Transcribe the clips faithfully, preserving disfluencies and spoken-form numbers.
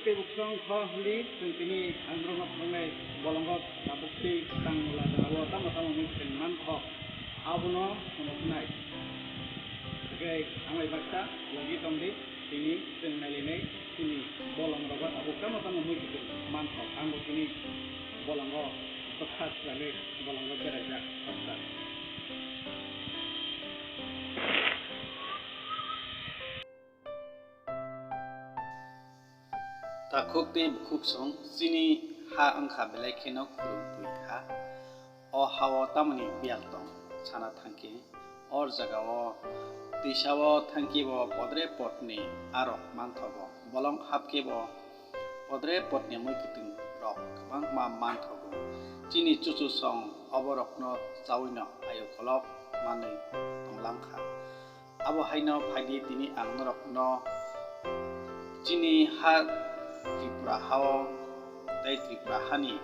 Tei buksong kho hwnwi chwng tini ang norokno phunuknai bolongo tabuk tei tang mula jora o tamo tamo mui kwthwng man kho, abono phunuknai. Hwnkhe ang bai baksa logi tong di, tini chwng nailainai chini bolongrogo tabuk tamo tamo mui kwthwng man kho, ang bo tini bolongo bwkha swlagwi bolongo beraijak. Takhuk tei bukhuk song chini ha wngkha belai kheno khurung twi ha. O ha-o tamoni biyal tong sana thangkhe, o jagao twisao thangkhe bo podre podni arok manthogo, bolong hapkhe bo podre podni mui kwtwng rok kwbangma manthogo. Chini chuchu song oborokno chawino ayu kolok manwi tonglangkha. Abo haino phaidi tini ang norokno chini ha Tripura hao tei Tripura hani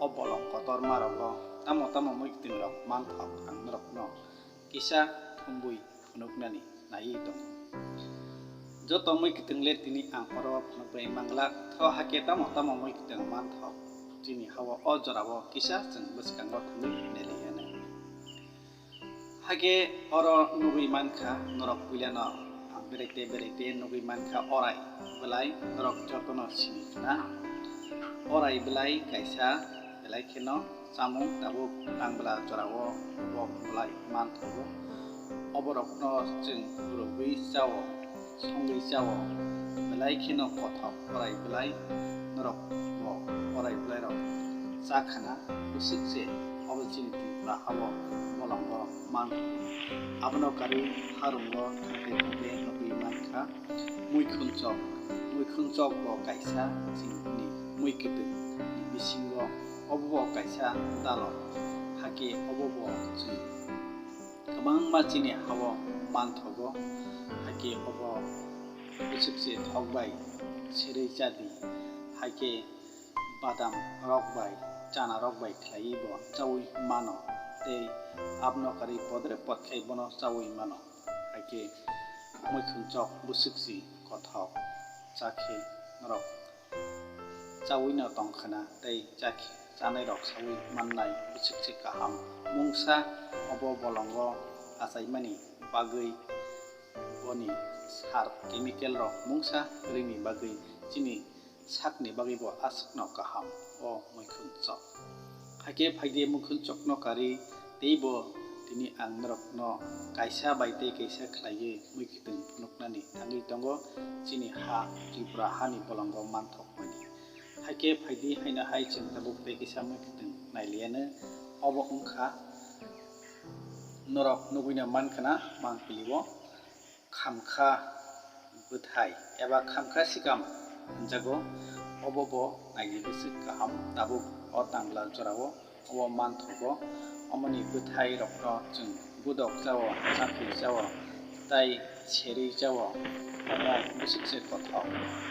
o bolong kotorma rogo tamo tamo mui kwtwng rok manthok ang norokno kisa thumbui phunuknani naiwi tongo. Joto mui kwtwng le tini ang oro phunukbai manglak tho, hakhe tamo tamo mui kwtwng manthok chini hao o jorao kisa chwng bwskango thangwi nailaianw. Hakhe oro nugwi mankha norok puilano, ang beraite beraite nugwi mankha orai belai norok jotono sini khna. Orai belai kaisa belai kheno chamung tabuk tang bwla jorao bo belai manthogo. Oborokno chwng rwgwi chao. Songwi chao, belai kheno kothok orai belai norok bo orai belai rok cha khana bwswk se obo chini Tripura hao bolongo man. Abono karwi harungo thangkhe thangkhe nugwi mankha muikhunchok. Muikhunchok bo kaisa chini mui kwtwng ni bisingo obo bo kaisa dalok, hakhe obo bo chini kwbangma chini hao manthogo, hakhe obo bwswk se thok bai serwi chadi, hakhe badam rok bai, chana rok bai khlaiwi bo chaui mano, tei abono karwi podre pod khai bono chaui mano, hakhe muikhunchok bwswk se kothok chakhe norok chaui no tong khna tei chakhe chanai rok saui mannai bwswk se kaham. Mungsa obo bolongo achaimani bagwi boni sar chemical rok mungsa kwrwini bagwi chini sakni bagwi bo aswkno kaham o muikhunchok. Hakhe phaidi muikhunchokno karwi teibo tini ang norokno kaisa bai tei kaisa khlaiwi mui kwtwng phunuknani thangwi tongo chini ha Tripura hani bolongo manthokmani. Hakhe phaidi haino hai chwng tabuk tei kisa mui kwtwng nailiyano obo wngkha norok nugwino mankhna mangpilio khamkha bwthai eba khamkha sikam hwnjago, obo bo naidi bwswk kaham tabuk o tangla jorao. Obo manthogo, omoni bwthai rokno chwng budok chao, chakri chao, tai serwi chao, omo bwswk se kothok.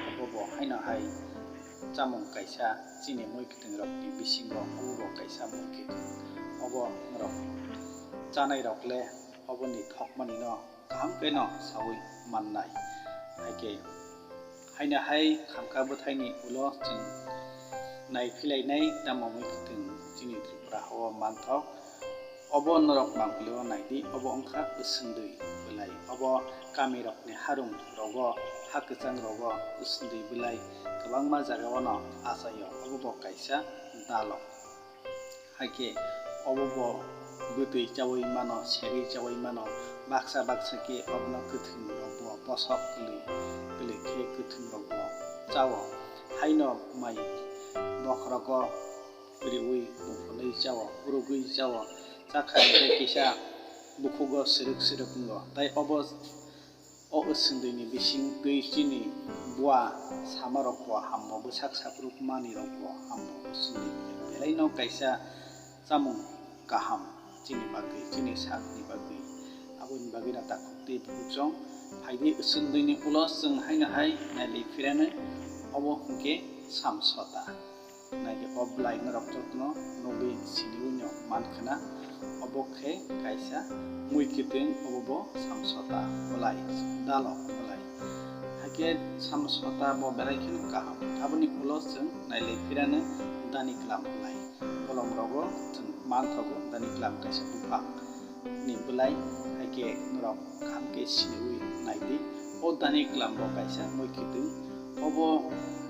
Obo bo haino hai chamung kaisa chini mui kwtwng rokni bisingo obo bo kaisa mui kwtwng. Obo norok chanai rok le oboni thokmani no kaham khe no saui mannai. Hakhe haino hai khamkha bwthaini ulo chwng nai philainai tamo mui kwtwng chini Tripura hao manthok. Obo norok mangpilio naidi, obo wngkha bwswngdwi bwlai. Obo kamirokni harung rogo, ha kwchang rogo bwswngdwi bwlai kwbangma jagao no achaio. Obo bo kaisa dalok. Hakhe obo bo bwtwi chaui mano, serwi chaui mano, baksa baksa khe obono kwthwng rok bo bosok kwlwi, kwlwi khe kwthwng rok bo chao. Haino mai bokhorogo riui buphunwi chao, rwgwi chao, chakha hwnkhe kisa bukhugo sirwk sirwk wngo. Tai obo O swngdwini bising twi chini bua samarokbo hambo, bwsak sakruk manwirokbo hambo. O swngdwini belaino kaisa chamung kaham chini bagwi, chini sakni bagwi. Aboni bagwino takhuk tei bukhuk chwng phaidi swngdwini ulo chwng haino hai nailai phirano, obo hwnkhe samsota. Naikhe o bwlai norok jotono nugwi siniui no mankhwna, obo khe kaisa mui kwtwng, obo bo samsota bwlai, dalok bwlai. Hai Khe samsota bo belai kheno kaham. Aboni ulo chwng nailai phirano Dani Klam bwlai. Bolong rogo chwng manthogo Dani Klam kaisa buphang ni bwlai, hai khe norok kaham khe siniwi naidi. O Dani Klam bo kaisa mui kwtwng, obo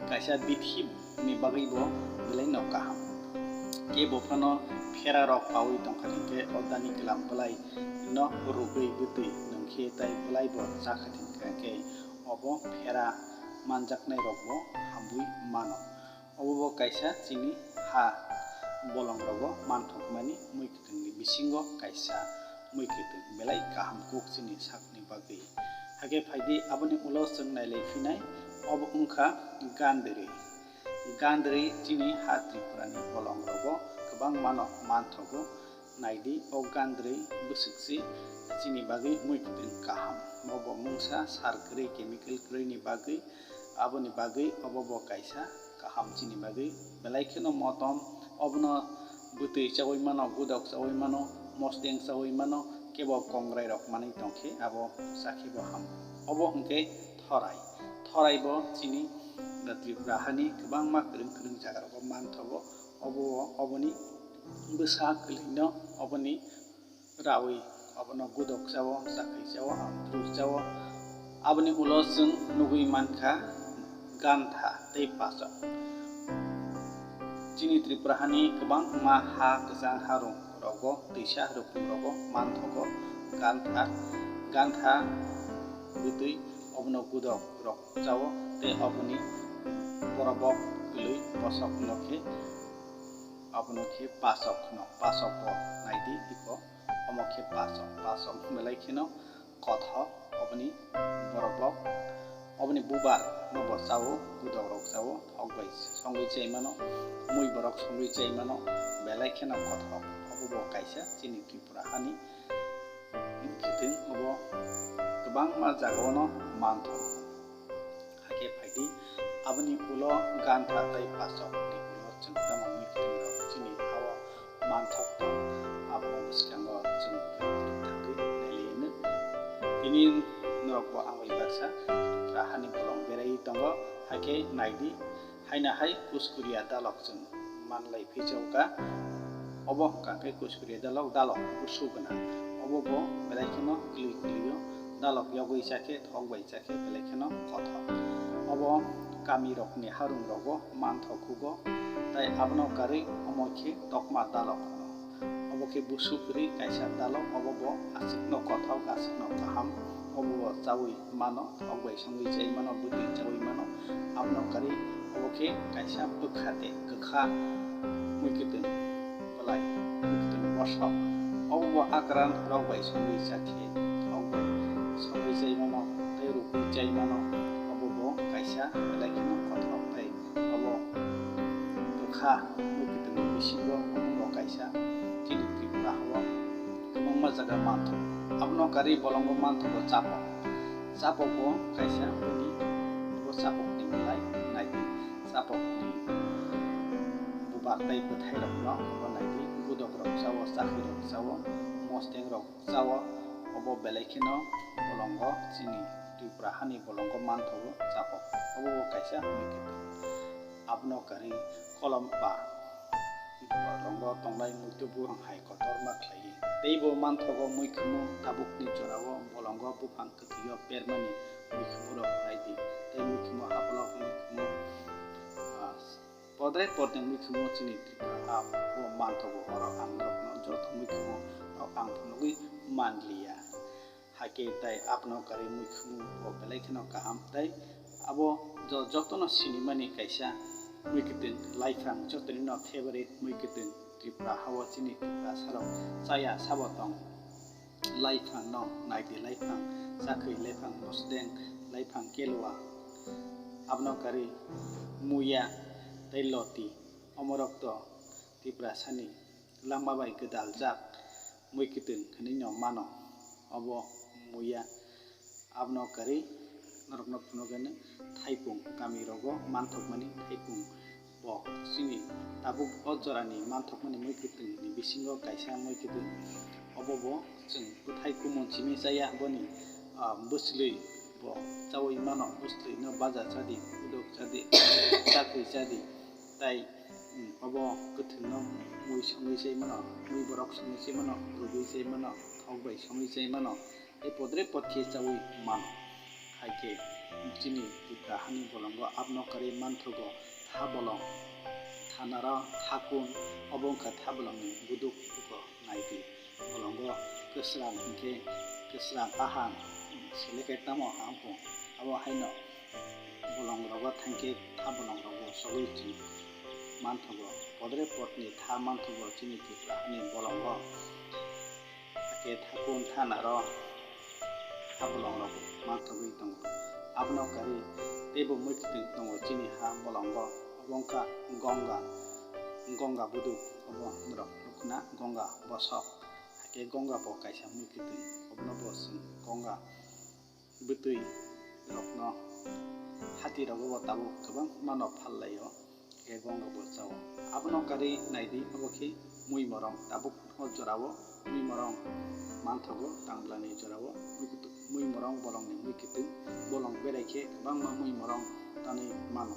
kaisa bithi ni bagwi bo belai no kaham. Kebo phano phera rok pawi tongkha hinkhe o Dani Klam bwlai no rugwi bwtwi nwngkhe tai bwlai bo chakha hinkhe obo phera manjaknai rok bo hamwi mano. Obo bo kaisa chini ha bolong rogo manthokmani mui kwtwng ni bisingo kaisa mui kwtwng belai kaham kuk chini sakni bagwi. Hakhe phaidi aboni ulo chwng nailai phinai, obo wngkha gandri. Gandri chini ha Tripura ni bolong rogo kwbangma no manthogo. Naidi, o gandri bwswk se chini bagwi mui kwtwng kaham. Obo mungsa sar kwrwi, chemical kwrwi ni bagwi, aboni bagwi obo bo kaisa kaham chini bagwi. Belai kheno motom, obono bwtwi chawi mano, gudok chawi mano, mosteng chawi mano, kebo kongrai rok manwi tongkhe abo chakhe bo ham. Obo hwnkhe thorai. Thorai bo chini Tripura hani kwbangma kwrwng kwrwng jaga rogo manthogo. Obo, oboni bwsa kwlwino oboni rawi, obono gudok chao, chakri chao, amtru chao. Aboni ulo chwng nugwi mankha gantha tei pachok. Chini Tripura hani kwbangma ha kwchang harung rogo, twisa harung rogo manthogo gantha, gantha bwtwi obono gudok rok chao tei oboni borobok kwlwi bosok no khe Abono khe pachok hwno, pachok bo naidi iko, omo khe pachok, pachok belai kheno kothok, oboni borobok, oboni bubar no bo chao, gudok rok chao, thok bai songwi chai mano, mui borok songwi chai mano, belai kheno kothok, obo bo kaisa chini Tripura hani mwkhwtwng, obo kwbangma jagao no manthogo. Hakhe phaidi, aboni ulo gantha tei pachok ni ulo chwng tamo mwkhwtwng rok chini ha-o manthok tong, abo bwskango chwng thangwi nailaiwi. Tini norok bo ang bai baksa Tripura hani bolong beraiwi tongo, hakhe naidi, haino hai Kuchkuria dalok chwng manlai phijaukha. Obo hwnkha khe Kuchkuria dalok, dalok busu gwnang. Obo bo belai kheno kwlwi kwlwio dalok yogwi chakhe, thok bai chakhe belai kheno kothok. Obo kamirokni harungrogo manthok khugo, tei abono karwi omo khe tokma dalok hwno. Obo khe busu kwrwi kaisa dalok, obo bo aswkno kothok, aswkno kaham, obo bo chaui mano, thok bai songwi chai mano, bwtwi chaui mano, abono karwi obo khe kaisa bwkha de kwkha mui kwtwng bwlai, mui kwtwng bosok. Obo bo akran rok bai songwi chakhe, thok bai songwi chai mano, tei rukwi chai mano, obo bo kaisa belai kheno kothok tei obo bwkha mui kwtwng bisingo obo bo kaisa chini Tripura hao kwbangma jaga manthogo. Abono karwi bolongo manthogo chapok. Chapok bo kaisa bini bo chapok ni belai naidi. Chapok ni bubar tei bwthai rok no bo naidi. Gudok rok chao, chakri rok chao, mosteng rok chao. Obo belai kheno bolongo chini Tripura hani bolongo manthogo chapok. Obo bo kaisa mui kwtwng. Abono karwi kolom ba bolongo tongnai muitu buphang hai kotorma khlaiwi. Teibo manthogo muikhwmung tabukni jorao bolongo buphang kwthwio permani muikhwmung rok naidi. Tei muikhwmung hablok muikhwmung, ah, podrai podrai muikhwmung chini Tripura ha bo manthogo. Oro ang norokno joto muikhwmung rok ang phunugwi manliya. Hakhe tai abono karwi muikhwmung bo belai kheno kaham, tei abo jo-, jotono sinimani kaisa mui kwtwng laiphang, jotonino favorite mui kwtwng Tripura hao chini Tiprasarok chaya sabo tong. Laiphang no naidi, laiphang chakri, laiphang mosdeng, laiphang kelwa, abono karwi muya tei loti, omorok to Tiprasani langma bai gwdaljak mui kwtwng hinwi no mano. Obo muya abono karwi norokno phunukgani thaipung, kamirogo manthokmani thaipung bo chini tabuk o jorani manthokmani mui kwtwngni bisingo kaisa mui kwtwng. Obo bo chwng bwthai kumun simi chaya, boni, ah, bwchwlwi Bo chawi mano, bwswtwi no baja chadi, udok chadi, chakri chadi, tai, mm, obo kwthwng no mui songwi chai mano, mui borok songwi chai mano, rwgwi chai mano, thok bai songwi chai mano, tei podre pod khe chawi mano. Hai khe chini Tipra hani bolongo abono karwi manthogo tha bolong, tha naro, tha kun, obo wngkha tha bolongni buduk buko naidi. Bolongo kwsrang hinkhe kwsrang kaham, selekhe tamo hamkung. Abo haino bolongrogo thangkhe tha bolongrogo sogwi chwng manthogo. Podre podni tha manthogo chini Tripura hani bolongo. Hakhe tha kun tha naro tha bolongrogo manthogwi tongo. Abono karwi teibo mui kwtwng tongo chini ha bolongo. Obo wngkha Gonga, Gonga buduk, obo norok nukna Gonga bosok. Hakhe Gonga bo kaisa mui kwtwng, obono bo chwng Gonga bwtwi rokno hati rogo bo tabuk kwbangma no phal laio, hakhe Gonga bo chao. Abono karwi naidi, obo khe mui morong tabuk o jorao mui morong manthogo, Tanglani jorao mui kwtwng, mui morong bolongni mui kwtwng, bolong berai khe kwbangma mui morong tanwi mano.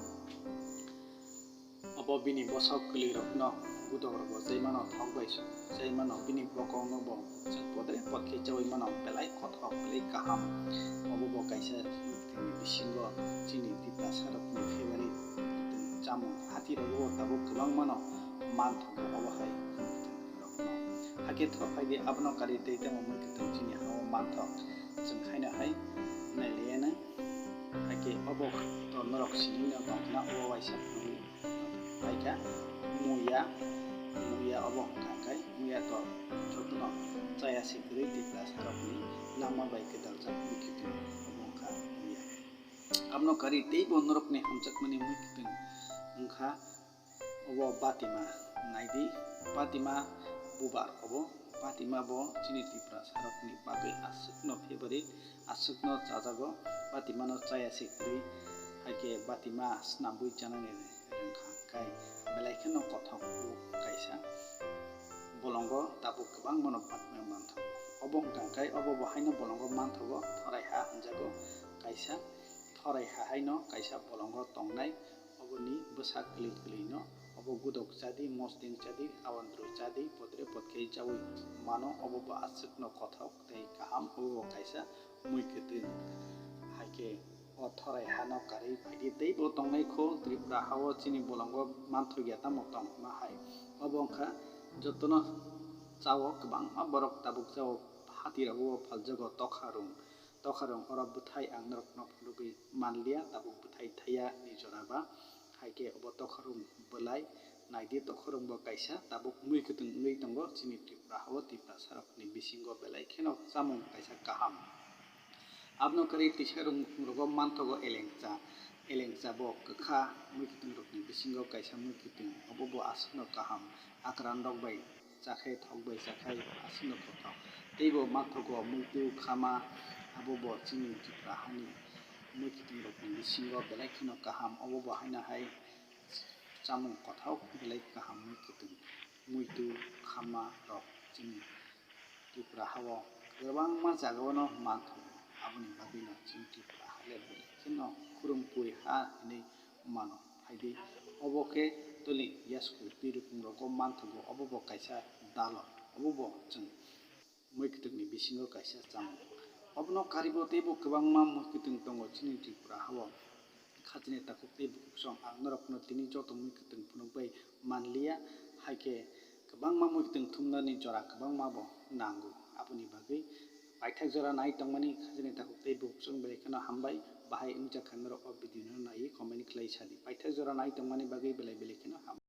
Obo bini bosok kwlwirokno, gudok rogo chai mano, thok bai chai mano, bini bokongno bo chwng podre pod khe chaui mano, belai kothok, belai kaham. Obo bo kaisa chini bisingo chini Tiprasarokni favorite chamung. Hati rogo bo tabuk kwbangma no manthogo, obo hai rokno. Hakhe thok phaidi, abono karwi tei tamo mui kwtwng chini ha-o manthok. Chwng khaino hai nailaiano. Hakhe obo to norok sinino tongkhna, obo waisa phunugwi paikha muya, muya obo wngkha khe muya to jotono chaya se kwrwi Tiprasarokni langma bai kwdaljak mui kwtwng, obo wngkha muya. Abono karwi teibo norokni hamjakmani mui kwtwng wngkha obo Batima. Naidi, Batima bubar obo. Batima bo chini Tiprasarokni bagwi aswkno favorite, aswkno chajago. Batimano chaya se kwrwi, hakhe Batima snambwi chanani rwngkha, khai belai kheno kothok o kaisa. Bolongo tabuk kwbangmano Batima manthogo. Obo wngkha khe obo bo haino bolongo manthogo, Thorai ha hwnjago kaisa. Thorai ha haino kaisa bolongo tongnai, oboni bwsa kwlwi kwlwino, obo gudok chadi, mosdeng chadi, awandru chadi, podre podkhai chaui mano, obo bo aswkno kothok tei kaham, obo bo kaisa mui kwtwng. Hakhe o Thorai hano karwi phaidi teibo tongnai kho, Tripura hao chini bolongo manthokya tamo tongma hai. Obo wngkha jotono chao, kwbangma borok tabuk chao, hati rogo phaljago tokharung. Tokharung oro bwthai ang norokno phunugwi manliya, tabuk bwthai thaiya ni jora ba. Hakhe obo tokharung bwlai, naidi tokharung bo kaisa tabuk mui kwtwng wngwi tongo chini Tripura hao, Tiprasarokni bisingo belai kheno chamung kaisa kaham. Abono karwi tisa rung rogo manthogo elengcha, elengcha bo kwkha mui kwtwng rokni bisingo kaisa mui kwtwng, obo bo aswkno kaham, akran rok bai chakhai, thok bai chakhai, aswkno kothok. Teibo manthogo muitu khama, abo bo chini Tripura hani mui kwtwng rokni bisingo belai kheno kaham, obo bo haino hai chamung kothok belai kaham mui kwtwng, muitu khama rok chini Tripura hao kwbangma jagao no manthogo, aboni bagwi no chini Tripura ha le belai kheno khurumkui ha hinwi mano. Phaidi, obo khe tuli yasku twi rukung rogo manthogo, obo bo kaisa dalo, obo bo chwng mui kwtwngni bisingo kaisa chamung. Obono karibo teibo kwbangma mui kwtwng tongo chini Tripura hao. Khachini takhuk tei bukhuk song ang norokno tini joto mui kwtwng phunukbai manliya, hai khe kwbangma mui kwtwng thumnani jora kwbangma bo nango. Aboni bagwi paithak jora nai tongmani khachini takhuk tei bukhuk song belai kheno hambai, bahai wngjakha norok o video no naiwi comment khlai sadi. Paithak jora nai tongmani bagwi belai belai kheno hambai.